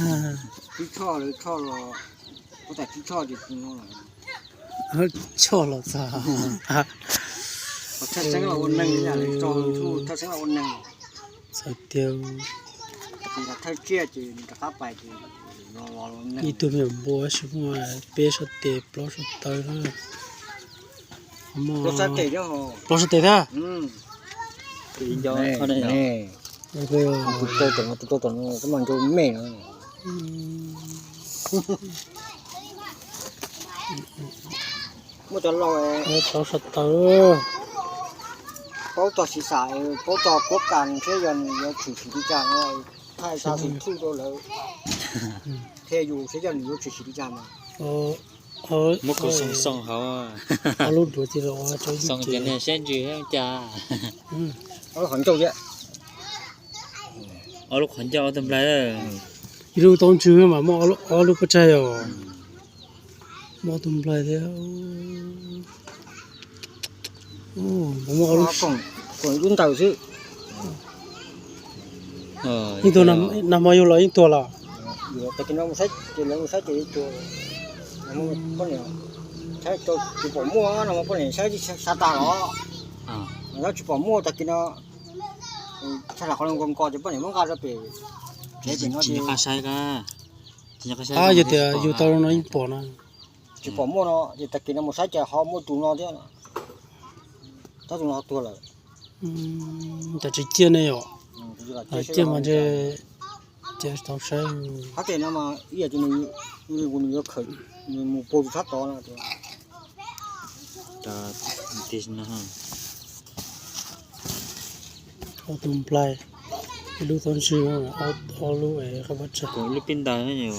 Tsib Tshoj, Tshoj los, kuv tas Tsib Tshoj ces no, Tshoj los txog. Thaj Xeeb los ua neeg, Thaj Xeeb los ua neeg. Txawm tias thawj tsiaj ces rov qab pais ces ib tug me nyuam npua tab sis muaj peb sab tes plaub sab taw na. Plaub sab tes thiab. Muaj cov laus plaub sab taw, paub txog siv xam, paub txog kuab kas thiab yog nws yuav tshwm sim li cas no, thaij xa xim thuj rau lawv, qhia yus thiab yog nws yuav tshwm sim li cas mas. Muab kaus xoo xoo hauv, ob lub duav tis los ua rau xoo ces niag siab ntsws thiab cas. Ob lub qhov ncauj thiab. Ob lub qhov ncauj ob tug nplaig. Ib lub taub ntswg mas muaj ob lub pob tsaig os. Muaj ob tug nplaig thiab. Koom ib lub ntawm xwb. Yeej tuag, nag hmo yug los yeej tuag los? Tag kis no mus saib ces lawv mus saib ces tuag. Poj niam saib tsis pom muaj, nag hmo poj niam saib xav tas los, nyob tsis pom muaj. Tag kis no tshaj qhov nko nko ces poj niam muab nqa rau pem tsev pem no ces saib. Yog tias yug tau no yeej pom no. Tsis pom muaj no ces tag kis no mus saib ces ho muaj tus no thiab, tab tus no ho tuag lawm. Cov tsis ciaj ne yom, ciaj mas ntshe cia tau saib. Hab tes no mas ib yam ces nws, nws yuav khawm, nws mus puag tus sab tod no. Ob tug nplaig, ib lub taub ntswg, ob lub qab pob tsaig, koom ib lub pib ntawd yom.